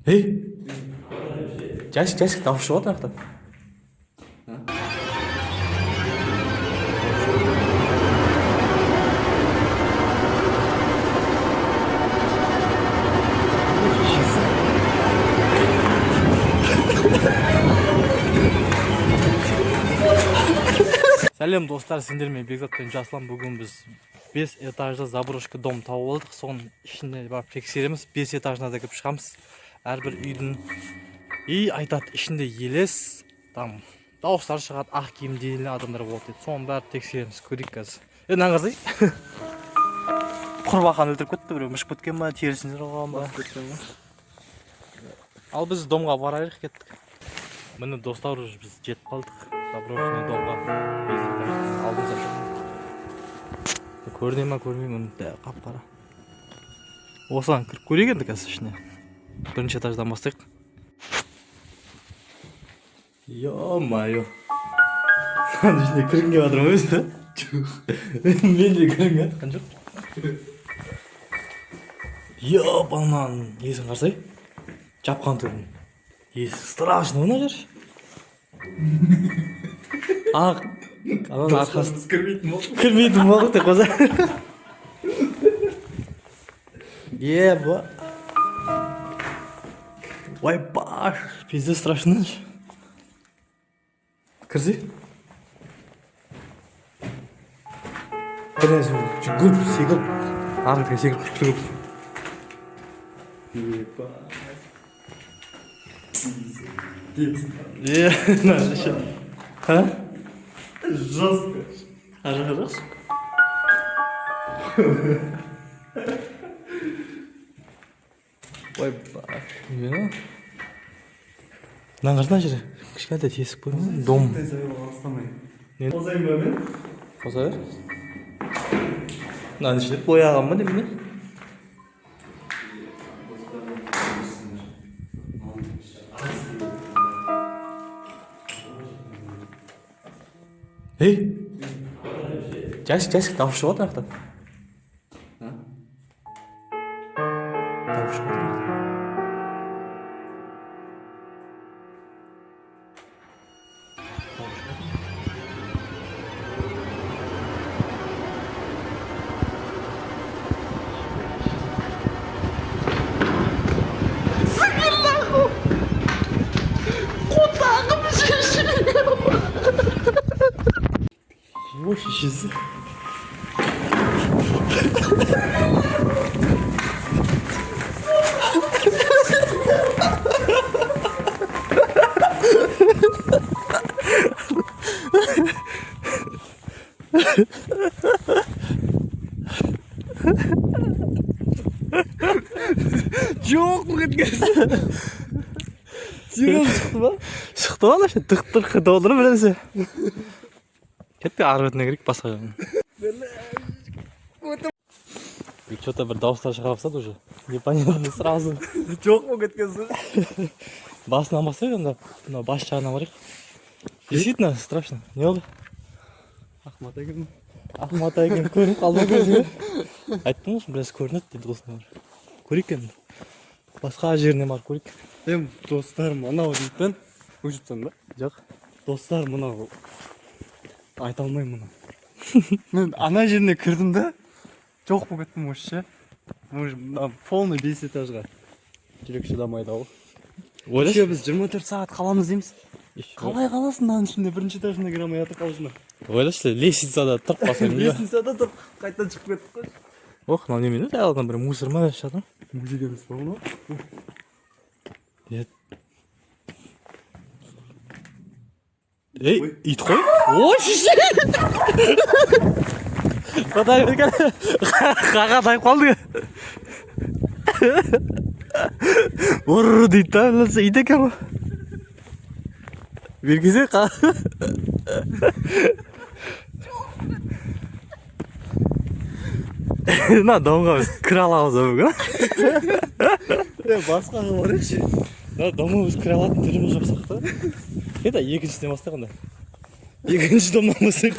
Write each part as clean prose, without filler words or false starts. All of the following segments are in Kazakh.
Ей, жәшік, жәшік, дауыс шығып жатыр ана жақтан. Сәлем, достар! Сендермен Бекзат пен Жасұлан. Бүгін біз бес этажды заброшка дом тауып алдық. Соның ішіне барып тексереміз. Бес этажына да кіріп шығамыз әрбір үйдің. И айтады, ішінде елес, там дауыстар шығады, ақ киімді адамдар болады дейді. Соның бәрін тексереміз, көрейік қазір. Е, мынаны қарасай, құрбақаны өлтіріп кетті біреу. Мышып кеткен ба, терісін алған ба? Ал біз домға барайық, кеттік. Міне, достар, уже біз жетіп қалдық заброшенный домға. Бес этажды алдымызда тұр. Көріне ма, көрмей ме? Қап қара. Осыған кіріп көрейік енді қазір ішіне. Бірінші этаждан бастайық. Ё-моё, мынаның ішіне кіргім келіп жатыр ма өзі? Жоқ, мен де кіргім келіп жатқан жоқ. Еп, ананың несін қарасай, жапқан түрін. Есік страшно. Мына жер ақ, ананың арқасы. Біз кірмейтін болдық. Кірмейтін болдық деп қойса. Еба, ойбай, пиздец, страшно. Кірсе, бір нәрсе жүгіріп, секіріп, ары бері секіріп жүгіріп. Пиздец. Е, мына ше, а? Жестко. Ар жаққа жақсы. Ойбай, не мынаны қарасana, мына жерде кішкентай тесік бар ма? Дом. Не? Қосайын ба мен? Қоса бер. Мынаның ішінде бояған ба немене? Ей, жәшік, жәшік, дауыс шығып жатыр ана жақтан. Дауыс шығып жатыр ана жақтан. Дауыс шығып жатыр. Ой, шешесі. Жоқ болып кеткен. Серьезно, шықты ма? Шықты ғой ана ше, тық тық етіп отыр бір нәрсе. Кеттік, ары бетіне кірейік, басқа жағына. Че-то бір дауыстар шығара бастады уже, непонятно сразу. Жоқ болып кеткенсің. Басынан бастайық енді, мына бас жағына барайық. Действительно страшно. Не болды? Ақмат екен. Ақмат екен, көрініп қалды ма көзіңе? Айттым ғой, біраз көрінеді дейді осында. Көрейік енді, басқа жеріне барып көрейік. Эм, достар, мынау дейді. Өшіп тастадың ба? Жоқ. Достар, мынау айта алмаймын мұны. Мен ана жеріне кірдім да, жоқ болып кеттім осы ше. Уже мына полный бес этажға жүрек шыдамайды ау. Ойлашы. Еще біз 24 сағат қаламыз дейміз. Қалай қаласың мынаның ішінде? Бірінші этажына кіре алмай жатыр аузына. Ойлашы, лестницада тұрып қалсаң не? Лестницада тұрып, қайтадан шығып кеттік қой. Ох, мынау немене? Алдынан бір мусор ма жатыр? Мужик емес па мынау? Е. Ей, ит қой. Ой, шеше. Құдай берген. Қаға тайып қалды. Ұр дейді да, білсе, ит екен ғой. Бергізе қа. Мына домға біз кіре аламыз ба бүгін? Е, басқаға барайықшы. Мына домға біз кіре алатын түріміз жоқ сияқты. Это екіншіден бастайық онда. Екінші домнан бастайық.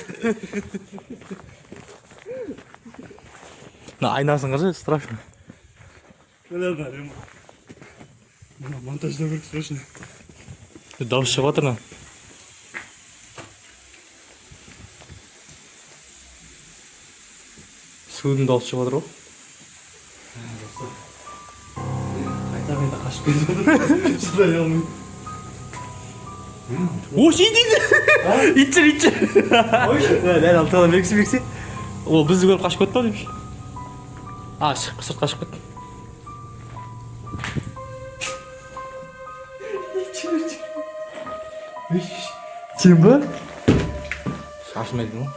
Мына айнасын қарашы, страшно. Мына. Мына монтаждау керек срочно. Дауыс шығып жатыр мына. Судың дауысы шығып жатыр ғой. Қайта қайта қашып кетіп жатыр, шыдай алмай. О, ит, ит! Ит жүр, ит жүр! Дәл алтыдан бексе, бексе. Ол бізді көріп қашып кетті ау деймін. А, шығып, сыртқа шығып кетті. Сен ба? Ашылмайды ғой.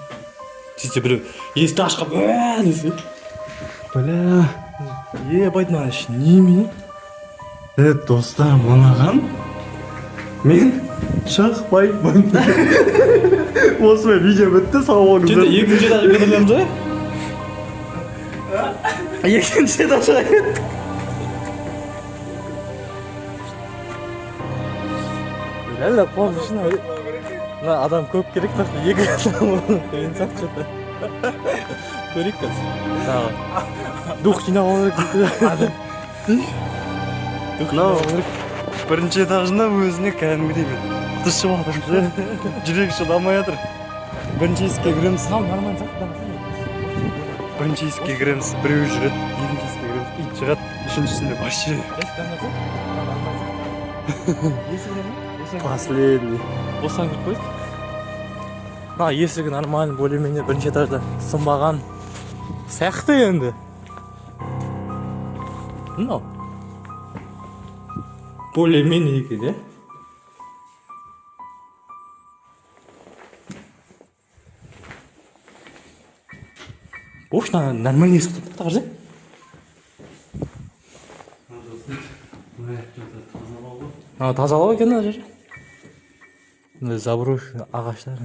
Сөйтсе біреу есікті ашып қалып, «Уә!» десе. Бля. Ебать, мына іші немене? Е, достар, мынаған мен шықпаймын. Осымен видео бітті, сау болыңыздар. Что-то екінші этажға көтерілеміз ғой? Екінші этажға кеттік. Реально қуанышты. Мына адам көп керек, бірақ екі адам қиын сияқты что-то. Көрейік қазір. Тағы. Дух жинап алу керек. Дух жинап алу керек. Бірінші этажында өзіне кәдімгідей мен тұшып жатыр, жүрек шыдамай жатыр. Бірінші есікке кіреміз. Мынау нормально сияқты. Бірінші есікке кіреміз, біреу жүреді. Екінші есікке кіреміз, ит шығады. Үшіншісінде вообще последний. Осыған кіріп қояйық. Мына есігі нормально, более менее бірінші этажда сынбаған сияқты енді. Мынау более менее екен, иә. Ош, мына нормальный есік тұр, қарасай. Мына тазалау екен мына жер. Мына заброшенный ағаштар.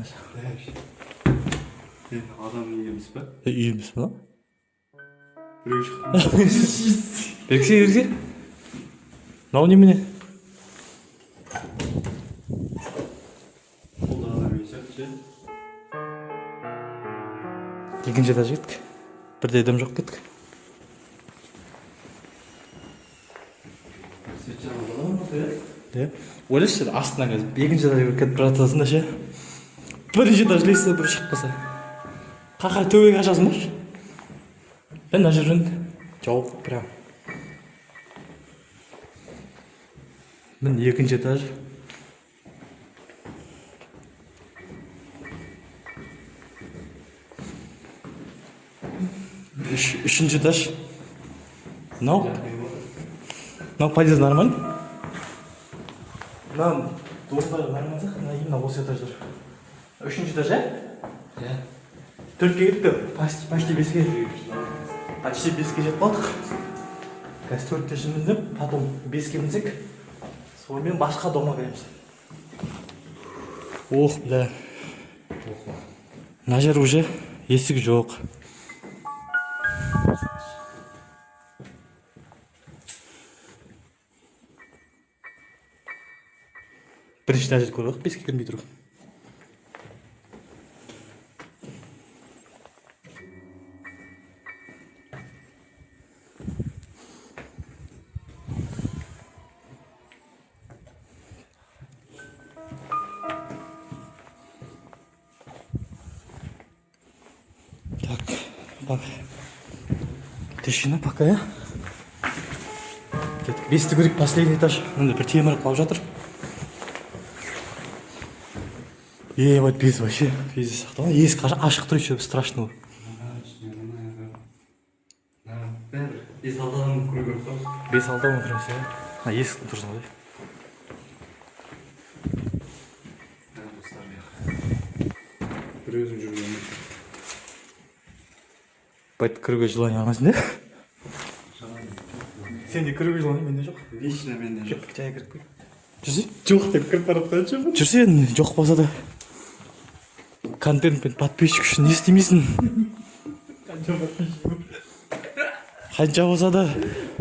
Адам үйі емес па? Үй емес мынау. Біреу шықты. Беріксе, беріксе. Мынау немене? Ол да адам үйі сияқты ше. Екінші этаж кеттік. Бірде дым жоқ, кеттік. Свет жанып бола ма, иә? Иә. Ойлашы, сен астынан қазір екінші этажға кетіп бара жатасың да ше. Бірінші этаж лестница бір шығып қалса. Қақай төбеге қашасың ба? Мен мына жерден жауып прям. Міне екінші этаж. Үшінші этаж. Мынау подъезд нормально. Мына достар нормально сияқты, мына именно осы этаждар. Үшінші этаж, иә? Иә. Төртке кеттік. Почти беске. Почти беске жетіп қалдық. Қазір төртте мініп, потом беске мінсек, сонымен басқа домға кіреміз. Ох, бля. Мына жер уже есік жоқ. Бірінші этажды көріп алайық, беске кірмей тұрып. Так, так. Тишина пока, иә? Кеттік. Бесті көрейік, последний этаж. Мында бір темір құлап жатыр. Ебать, бес вообще. Пиздец сақтаған. Есік ашық тұр еще, страшно. Бәрі бес алты адам кіру керек қой. Бес алты адам кіреміз, иә? А, есік тұрсын ғой. Достар, бір өзім жүруге болмайды. Байт, кіруге желание алмайсың, да? Сенде кіруге желание, менде жоқ. Лично менде жоқ. Кеттік, жай кіріп кет. Жүрсе? Жоқ деп кіріп бара жатқан жоқпын. Жүрсе енді, жоқ болса да. Контент пен подписчик үшін не істемейсің? Қанша подписчик? Қанша болса да,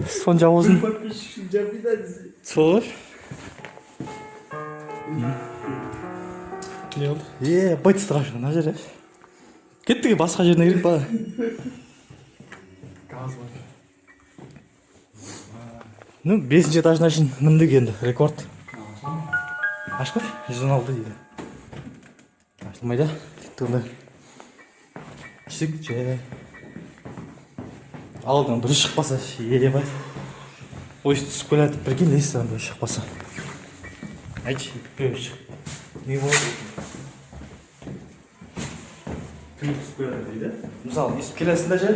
сонша болсын. Подписчик үшін. Сол ғой. Не болды? Ебать, страшно мына жер. Кеттік, басқа жеріне кірейік ба. Газ бар. Ну, бесінші этажына шейін міндік енді, рекорд. Ашып қойшы, 116 дейді. Ашылмайды. Кеттік онда. Түсік, жай. Алдынан біреу шықпаса, ебать. Ой, түсіп келе жатып, прикинь, лестницадан біреу шықпаса. Айтшы, біреу шығып. Не болады екен? Біреу түсіп келе жатыр дейді. Мысалы, өйстіп келесің да ше,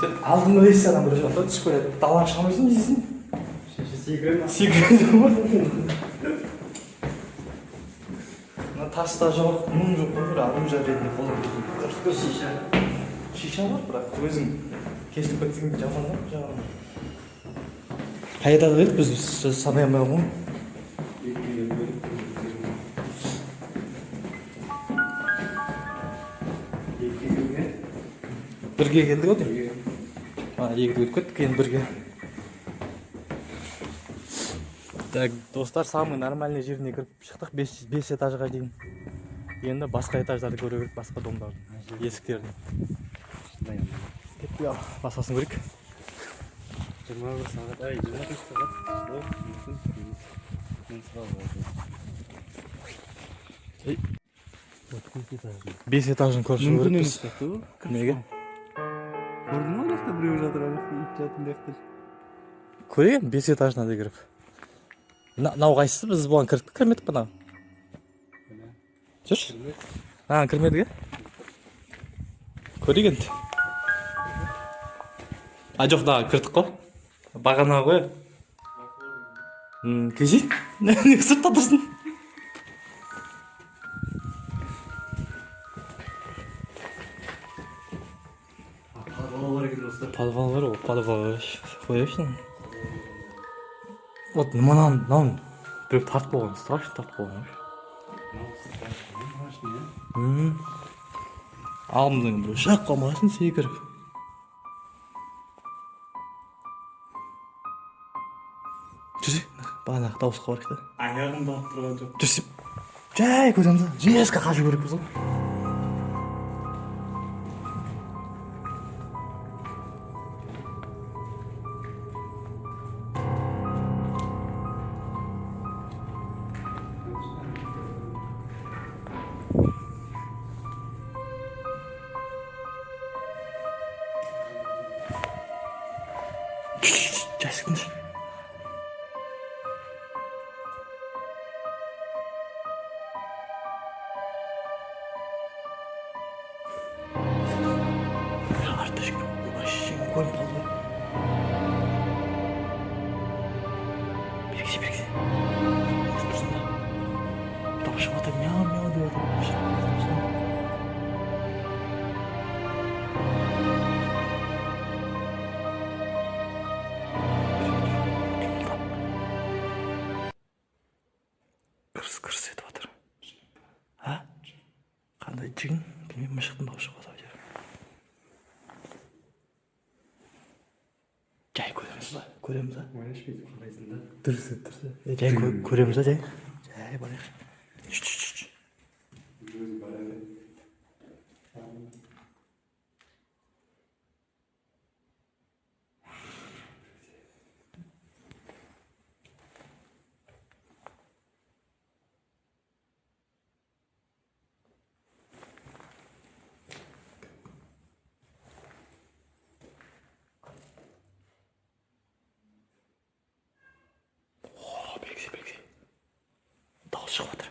сен алдыңғы лестницадан біреу шығады да түсіп келеді. Далаға шыға алмайсың, не дейсің? Секіремін. Секіреді ғой. Мына таста жоқ, мұң жоқ қой, бір оружие ретінде қолданып. Шиша. Шиша бар, бірақ өзің кесіліп кетсең жаман да жағын. Қай этажда едік біз, санай алмай қалдым ғой. Екіге бөліп. Екіге. Бірге келдік ау деймін. А, екіде өтіп кеттік, енді бірге. Так, достар, самый нормальный жеріне кіріп шықтық, бес этажға дейін. Енді басқа этаждарды көру керек, басқа домдардың есіктерін. Кеттік ал, басқасын көрейік. 21 сағат, ай, 24 сағат. Ол, мүмкін, мен сразу айтайын. Ей. Вот бес этажный. Бес этажын көріп шығу Мүмкін керекпіз. емес сияқты ғой. Неге? Көрдің ба, ана жақта біреу жатыр, ана жақта ит жатыр, мына жақта. Көрейік енді бес этажына да кіріп. Мынау қайсысы? Біз бұған кірдік пе, кірмедік пе мынаған? Жүрші. Мынаған кірмедік, иә? Көрейік енді. А, жоқ, мынаған кірдік қой. Бағана ғой. Кешір. Не сыртта тұрсың? Подвал бар екен, достар. Подвал бар ғой, подвал қояйықшы. Вот мынаны, мынаны біреу тартып қойған, страшно тартып қойған ғой. Мынау страшный, страшный, иә? Алдымыздан біреу шығып қалмасын секіріп. Жүрсе, бағанағы дауысқа барайық та. Аяғым барып тұрған жоқ. Жүрсе, жай көреміз да, резко қашу керекпіз ғой. Жай сілкінші. Артта ешкім жоқ. Вообще көрініп қалды ғой. Берексе, берексе. Естіп тұрсың ба? Дауыс шығып жатыр, мяу мяу деп жатыр. Вообще, естіп тұрсың ба? Қимылдап. Кырс кырс етіп жатыр. А? Қандай жігін? Білмеймін, мышықтың дауысы шығып жатыр әйтеуір. Жай көреміз ба? Көреміз ба? Ойлашы, бүйтіп қарайсың да. Дұрыс, дұрыс. Е, жай көреміз ба, жай? Жай барайықшы. Шш, шш, шш. Өзі барады. О, берексе, берексе. Дауыс шығып жатыр.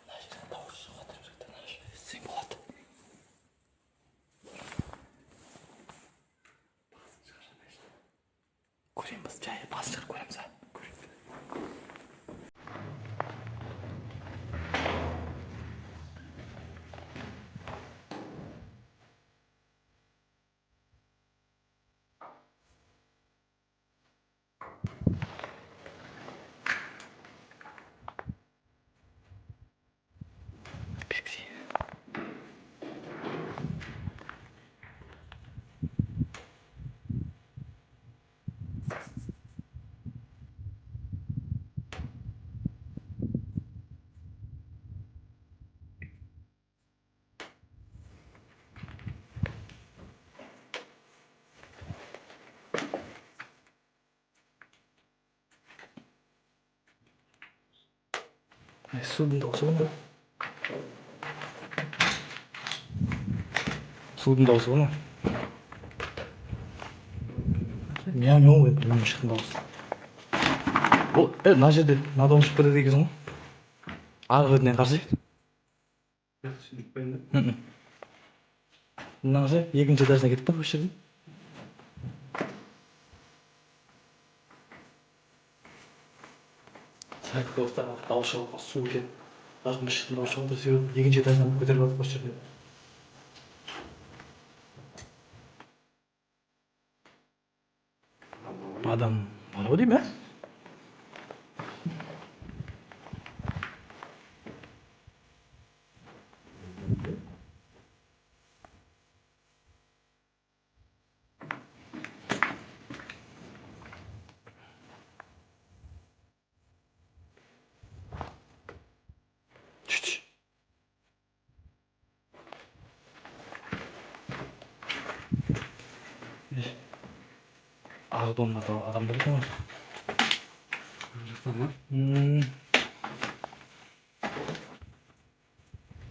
Мына жерден дауыс шығып жатыр, жігіттер, мына жерде естісең болады. Көреміз, жай басын шығарып көреміз, а? Көрейік. Берексе. Судың дауысы ғой, судың дауысы ғой. Мяу мяу ғой, білмеймін, шықтың дауысы. Бұл мына жерде мына дом шығып кетеді екенсің ғой. Арғы бетінен қарасай. Мына қарасай, екінші этажына кеттік па осы жерден? Так, достар, дауыс шығып, су екен. Бірақ мышықтың дауысы шығып тұр, себебі екінші этажынан көтеріп алдық осы жерден. Адам бар ау деймін, ә? Түш, түш. Ақ домда да адамдар екен ғой. Жақта ма?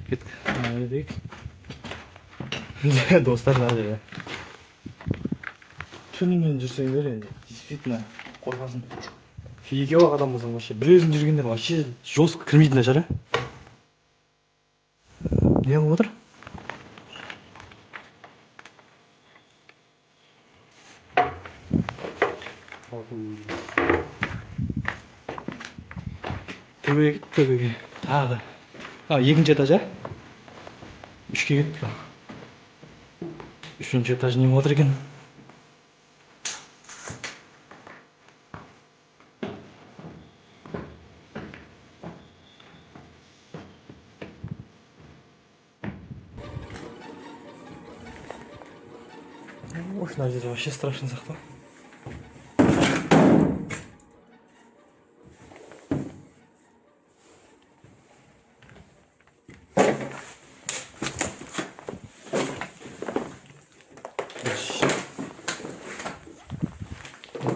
Кеттік. Мына жердегі. Достар, мына жерде. Түнімен жүрсеңдер енді, действительно қорқасың. Екеу ақ адам болсаң вообще, бір өзің жүргендер вообще жестко кірмейтін де шығар, ә? Не қылып отыр? Алтын. Төбеге кет, төбеге. Тағы да. А, екінші этаж, ә? Үшке кеттік. Үшінші этаж не болып отыр екен? Ой, мына жер вообще страшно сияқты.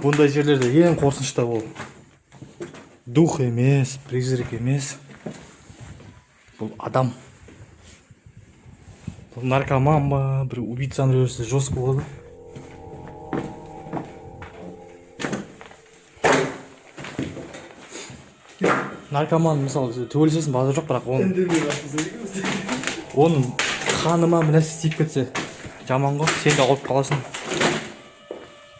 Бұндай жерлерде ең қорқынышты ол дух емес, призрак емес, бұл адам. Бұл наркоман ба, бір убийцаның рөлі жестко болады. Наркоман, мысалы, төбелесесің, базар жоқ, бірақ оның Үндемей қалыпсың екенбіз. Оның қаныма бір нәрсе тиіп кетсе жаман ғой, сен де ауырып қаласың.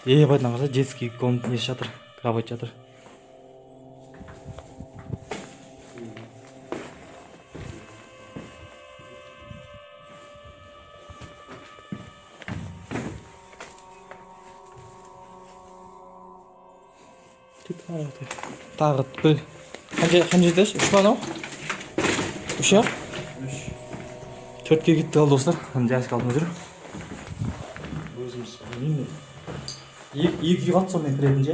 Ебать, мына қараса, детский комната несі жатыр, кровать жатыр. Тағы бір қанша этаж? Үш па анау? Үш, иә? Үш. Төртке кетті ал, достар. Мына жәсік алдында жүр. Өзіміз білмеймін. Екі үй қалды сонымен кіретін ше.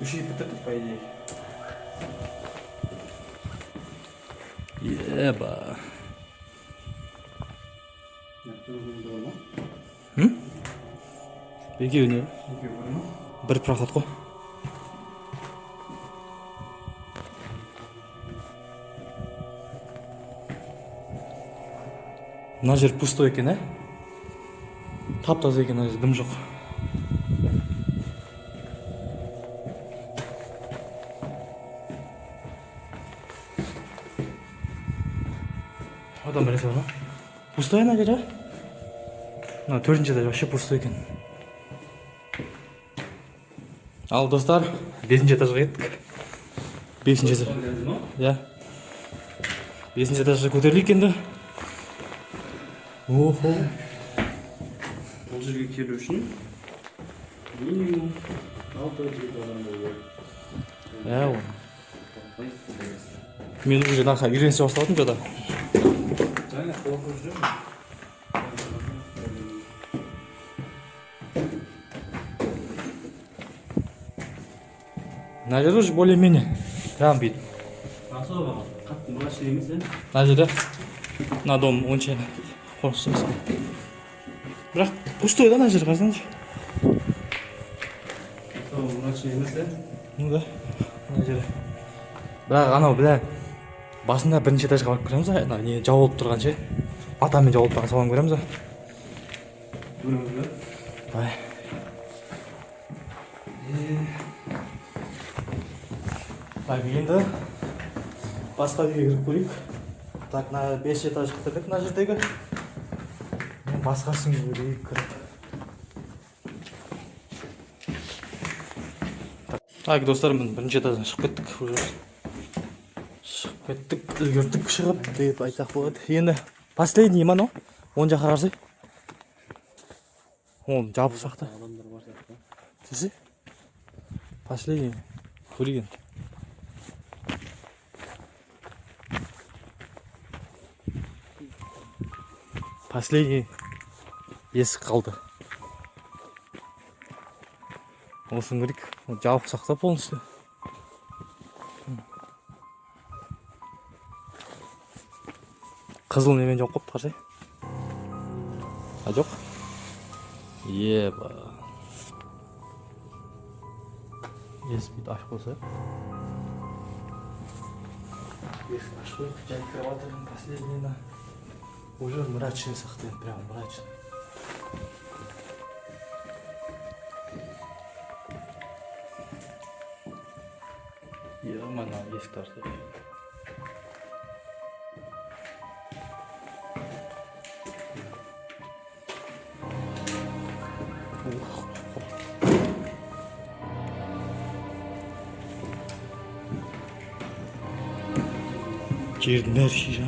Үш үй бітірдік, по идее. Еба. Бар ма? Екеуі не? Екеуі бар ма? Бір проход қой. Мына жер пустой екен, ә? Тап таза екен, мына жерде дым жоқ. Одан бір нәрсе бар ма? Пустой ана жер, ә? Мына төртінші этаж вообще пустой екен. Ал, достар, бесінші этажға кеттік. Бесінші этаж. Иә. Бесінші этажға көтерілейік енді. Охо. Бұл жерге келу үшін минимум 6-7 адам болу керек. Иә, ол. Мен уже мына үйренісе бастадым жода. Жаңа қорқып жүрмін. Мына жер уже более менее прям бүйтіп. Особо қатты мрачный емес, иә? Мына жерде мына дом онша қорқынышты емес. Бірақ пустой да мына жер, қарасаңшы. Особо мрачный емес, иә? Ну да, мына жері. Бірақ анау, бля, Басында бірінші этажға барып көреміз, ана не жабылып тұрған ше, матамен жабылып тұрған, соған көреміз. Көреміз бе? Давай. Так, енді басқа үйге кіріп көрейік. Так, мына бес этаж бітірдік мына жердегі. Енді басқасын көрейік кіріп. Так, достар, міне, бірінші этаждан шығып кеттік уже. Шығып кеттік, үлгердік шығып деп айтсақ болады. Енді последний ма анау? Оң жаққа қарасай. Оны жабық сақта. Адамдар бар сияқты. Десе? Последний. Көрейік енді. Последний есік қалды. Осыны көрейік. Ол жабық сақта полностью. Қызыл немен жауып қойыпты, қарасай. А, жоқ. Еба. Есік бүйтіп ашып қойса. Есік ашып қойып, жай кіріп жатырмын последнийына. Уже мрачный сияқты енді, прям мрачный. Ё-моё, есікті ашты. Ух. Жердің бәрі шиша.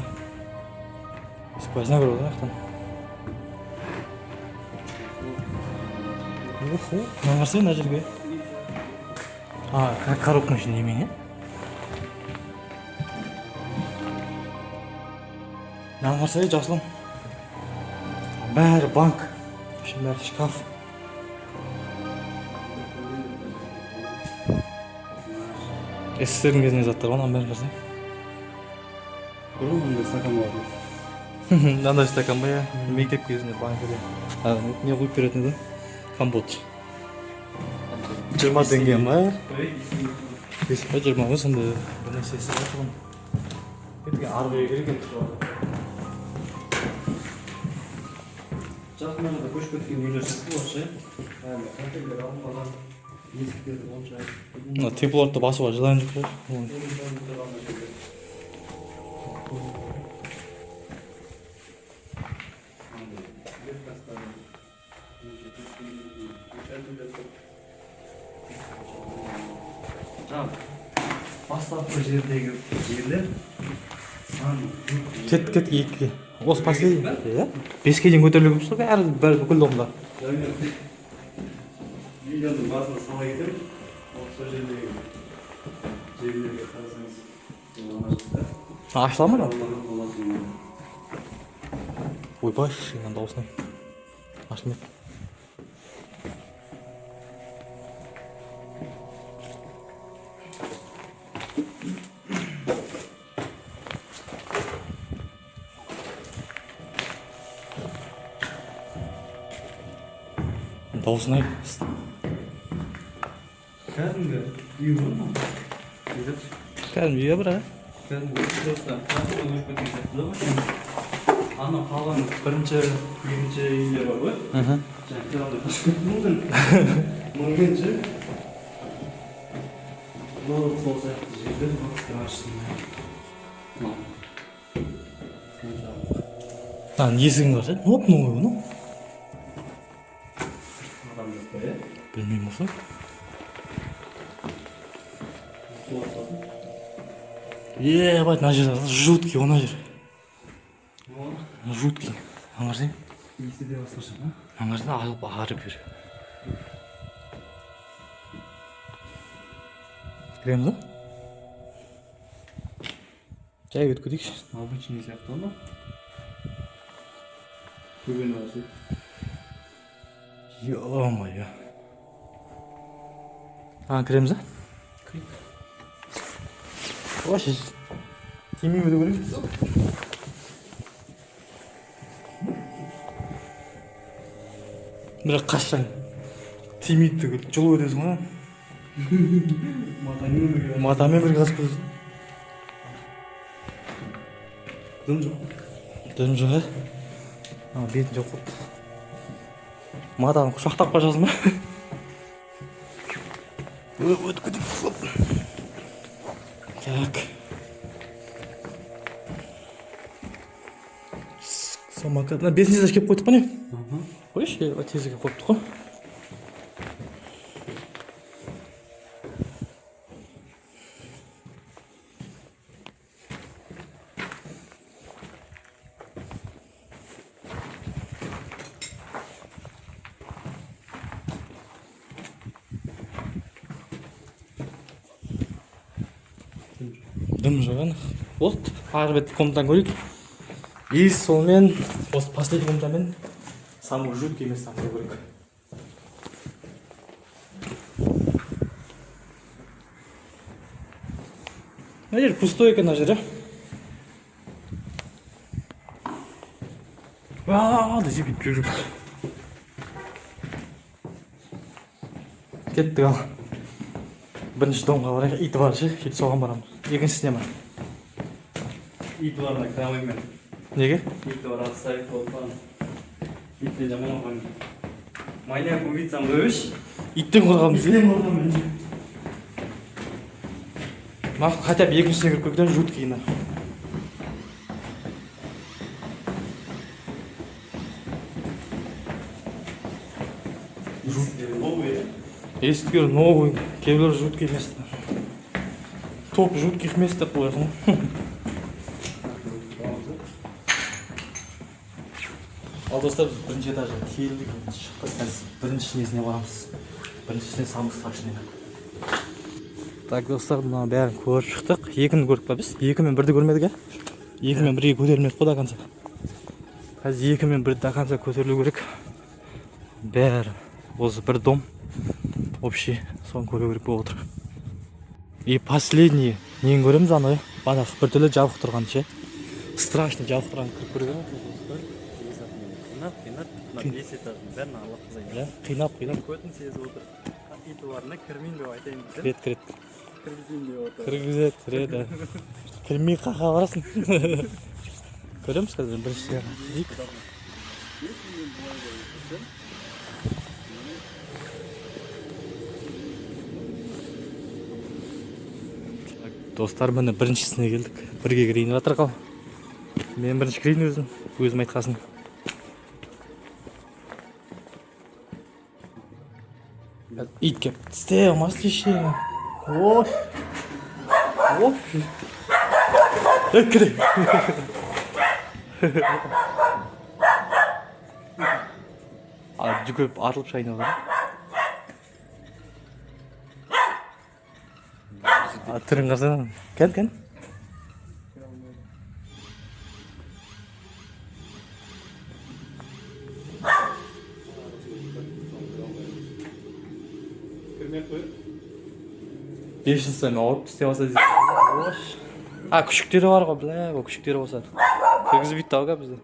Сквозняк көріп отыр жақтан. Уху, мына қарасай мына жерге. А, коробканың ішінде немен, е? Мынаны қарасай, Жасұлан. Бәрі банк. Ішінің бәрі шкаф. СССР-дің кезінде заттар ғой, мынаның бәрі, қарасай. Бұрын мындай стакан болатын. Мынандай стакан ба, иә? Мектеп кезінде банкіде. А, не құйып беретін еді? Компот. 20 теңге ма? 5 па, 20 ма, сондай бір нәрсесі бар тұғын. Кеткен арғы үйге керек енді. Жақын арада көшіп кеткен үйлер сияқты ғой ше. Әлі контейнер алынбаған, есіктері онша. Мына теплоларды басуға желание жоқ шығар. Оның. Жаңа бастапқы жердегі жерлер сан жоқ. Кет, кет, екіге. Осы последний. Иә. Беске дейін көтерілу керек қой, бәрі, бәрі бүкіл домда. Жаңа видеоның басына сала кетемін. Ол сол жердегі жерлерге қарасаңыз, ол ана жақта. Ашыла ма мынау? Аллаға болатын. Ойбай, мынаның дауысына. Ашылмайды. Дауысын ай. Кәдімгі үй ғой мынау. Бүйтіп. Кәдімгі үй бірақ. Кәдімгі үй, просто жақында көшіп кеткен сияқты да бұл. Анау қалған бірінші, екінші үйлер бар ғой. Жаңа кіре алмай қашып кеттім мүмкін. Мүмкін ше. Бұл сол сияқты жерлер бұл страшный. Мынау. Мынаның есігін қарасай, оп, новый мынау. Адам жоқ па, иә? Білмеймін осы. Құлап қалды. Ебать, мына жер жуткий, мына жер. О, Жуткий. Мына қарасай. иісі де басқаша ма? Мына қарасай, алып ары бері. Кіреміз ба? Жай өтіп кетейікші. Обычный сияқты ғой мынау. Төбені қарасай. Ё-моё. А, кіреміз ба? Кірейік. Вообще тимей өту керек. Бірақ қашсаң тимейді түгіл, жұлып өтесің ғой. Матамен бірге. Матамен бірге қашып кетесің. Дым жоқ. Дым жоқ, ә? А, бетін жауып қойыпты. Матаны құшақтап қашасың ба? Өтіп кетейік. Так. Самокат. Мына бесінші этаж келіп қойдық па, не? Қойшы, тезірек қойыптық қой. Дым жоқ, анық. Болды, ары бет комнатаны көрейік. И сонымен осы последний комнатамен самый жуткий место көру керек. Мына жер пустой екен, мына жер, иә. Десе бүйтіп жүріп кеттік. Ал бірінші домға барайық, иті бар ше, сөйтіп соған барамыз. Екіншісіне ма? Иті барына кіре алмаймын мен. Неге? Иті бар, отставить болып. Иттен жаман қорқамын. Маньяк убийцам қойшы. Иттен қорқамыз. Иттен қорқамын мен. Мақұл, хотя бы екіншісіне кіріп көрейік та, жуткий на. Новый. Есіктер новый, кейбіреулер жуткий место. Топ жутких мест деп қоясың ғой. Ал достар, біз бірінші этажға келдік, енді шықтық, қазір бірінші несіне барамыз. Біріншісіне, самый страшный. Так, достар, мына бәрін көріп шықтық. Екіні көрдік па біз? Екі мен бірді көрмедік, иә? Екі мен бірге көтерілмедік қой до конца. Қазір екі мен бір до конца көтерілу керек. Бәрі осы бір дом. Общий, соны көру керек болып отыр. И последний нені көреміз, ана бағанағы біртүрлі жабық тұрған ше. Страшно жабық тұрған кіріп көру керек. Қинап, қинап, мына бес этаждың бәрін аралап тастайын. Иә, қинап, қинап. Көтін сезіп отыр. Иті барына кірмейін деп айтайын десем, Кіреді, кіреді. кіргізейін деп отыр. Кіргізеді, кіреді. Кірмей қақа барасың. Көреміз қазір, бірінші дейік. Если мен былай былай жүрсем, Достар, міне, біріншісіне келдік. Бірге кірейін деп жатыр қал. Мен бірінші кірейін өзім, өзім айтқасын. Ит кеп тістей алмас деші. Ой. Ой. Ей, кіре. А, жүгіріп атылып шығайын деп отыр. А, түрін қарасana. Кән, кән. Кірмей ақ қояйық. Бешінші ауырып тістеп алса дейсің. А, күшіктері бар ғой, бля, бұл күшіктері болса. Кіргізбейді тауға бізді.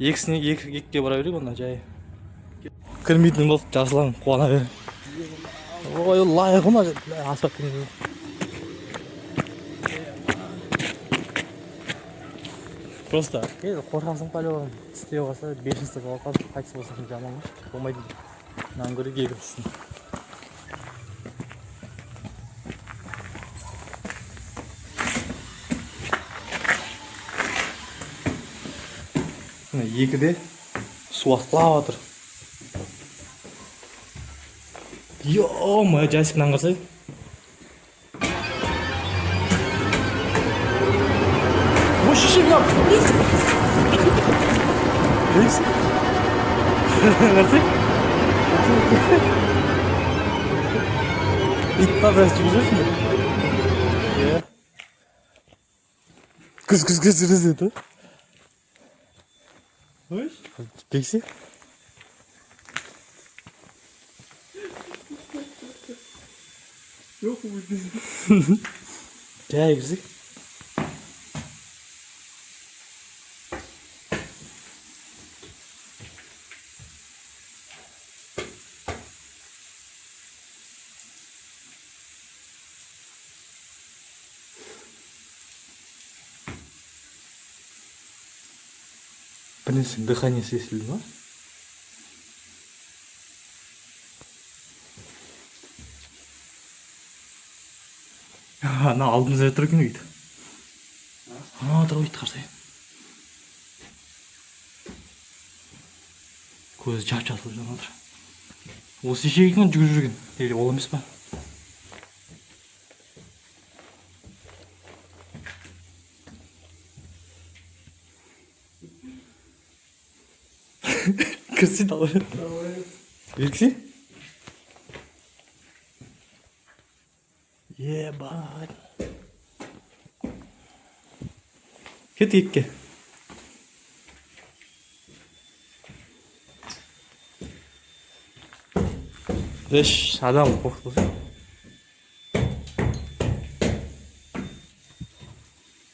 Екісіне екі екіге бара берейік онда жай. Кірмейтін болып жасылан қуана бер. Ой, лайық ғой мына жер, бля, асфальт кірмейді. Просто енді қорқасың по-любому. Тістеп қалса, бешенство болып қалып, қайтыс болса жаман ғой. Болмайды. Мынаны көрейік екіншісін. Міне, екіде су атқылап жатыр. Ё-моё, жасик, мынаны қарасай. Ой, шеше, мынау. Несі? Қарасай. Ит па, біраз жүгіріп жүрсің бе? Иә. Күз, күз, күз, күз деді. Ой. Бексе? Жоқ, өткізіп. Жай кірсек. Бір нәрсенің дыханиесі естілді ма? Ана алдымызда тұр екен ит. Ана тұр ғой ит, қарасай. Көзі жап жасыл жанып жатыр. Осы ешек екен жүгіріп жүрген. Или ол емес па? Кірсей, давай. Берксей. Ебать. Кеттік екке. Еш, адам қорқытты.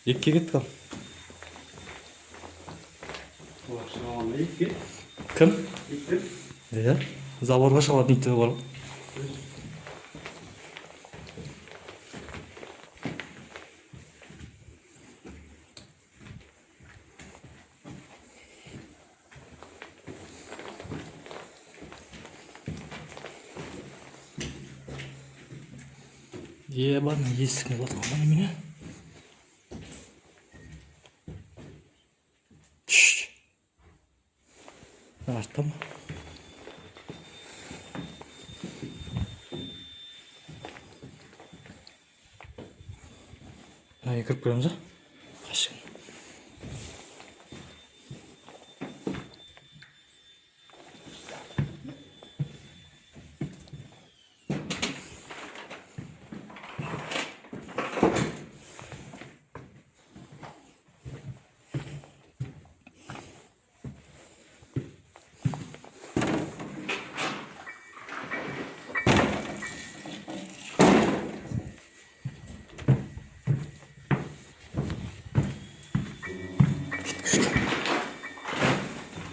Екке кеттік ал. Олар шыға ма итке? Кім? Иттер. Иә. Заборға шыға алатын иттер бар ғой. Ебать, есігін құлатқан ба немене? Шш. Артта ма? Мына кіріп көреміз, а? Қашан?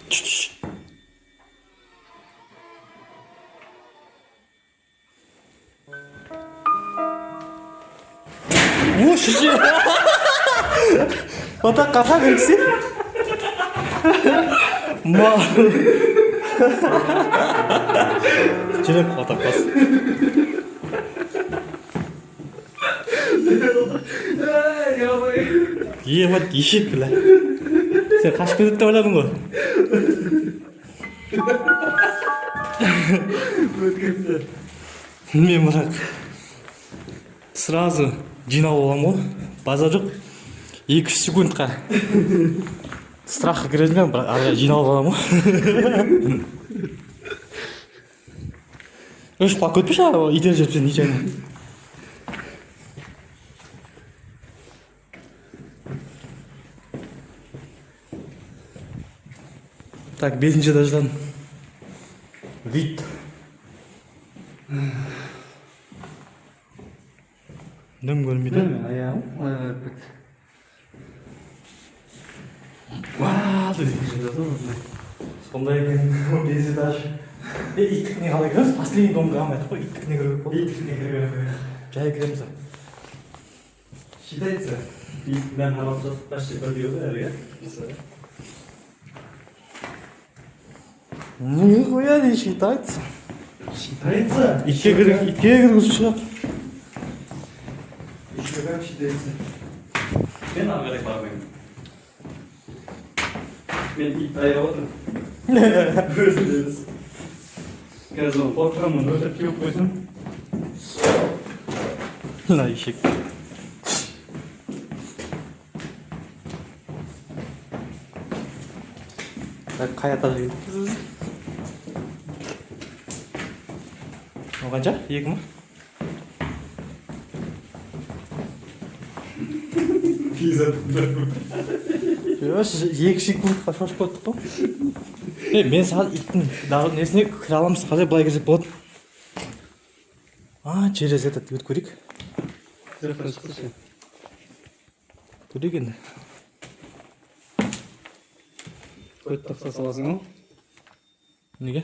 Түш, түш. О, шеше. Ота қақа кіргізсе. Ма. Жүрек қотақ бас. Ебать, ешек, бля. Сен қашып кетеді деп ойладың ғой. Өткенді. Мен бірақ сразу жиналып аламын ғой, базар жоқ. 2-3 секундқа страхқа кіретін мен, бірақ ары қарай жиналып аламын ғой. Үш құлап кетпеші, итеріп жіберіп сен нечаянно. Так, бесінші этаждан вид. Дым көрінбейді. Аяғым аяғым кетті. Уа, сондай екен бес этаж. Е, иттікіне қалай кіреміз? Последний домға алмайдық қой, иттікіне кіру керек болды. Иттікіне кіре береміз. Жай кіреміз. Считается. Иттің харам почти бірдей ғой бәрі, иә? Нихуя не считается. Считается. Итке кір, итке кіргізіп шығады. Еще как считается. Мен ары қарай бармаймын. Мен ит аяп отырмын. Өзім де емес. Қазір оны қорқамын, өлтіріп теуіп қойсам. Мына ешек. Так, қай этажға кеттік? Ол қанша? Екі ма? Пиза. Жоқ, 2 секундқа шошып кеттік қой. Е, мен саған иттің дағы несіне кіре аламыз, қалай былай кірсек болады? А, через этот өтіп көрейік. Көрейік енді. Көт тақса саласың ғой. Неге?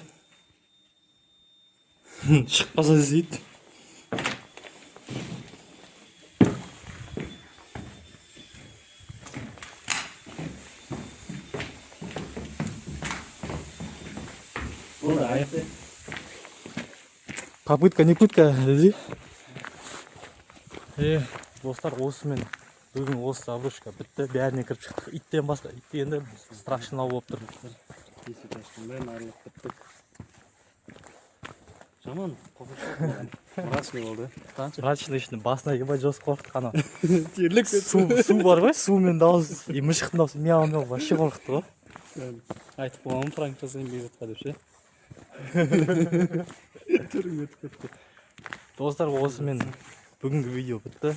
Шығып қалса іздейді. Болды, аяқтай. Попытка не пытка деді. Е, достар, осымен бүгін осы заброшка бітті. Бәріне кіріп шықтық, иттен басқа. Ит енді страшный болып тұр. Бес этаждың бәрін аралап біттік. Жаман қорқынышты маған. Мрачный болды. Қанша? Мрачный ішінде басына ебать жестко қорықтық анау. Терлеп. Су бар ғой, сумен дауыс и мышықтың дауысы, мяу мяу, вообще қорқытты ғой. Айтып қойғанмын, пранк жасаймын Бекзатқа деп ше. Түрің өтіп кетті. Достар, осымен бүгінгі видео бітті.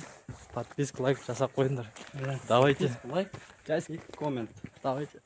Подписка, лайк жасап қойыңдар. Давайте. Лайк и коммент. Давайте.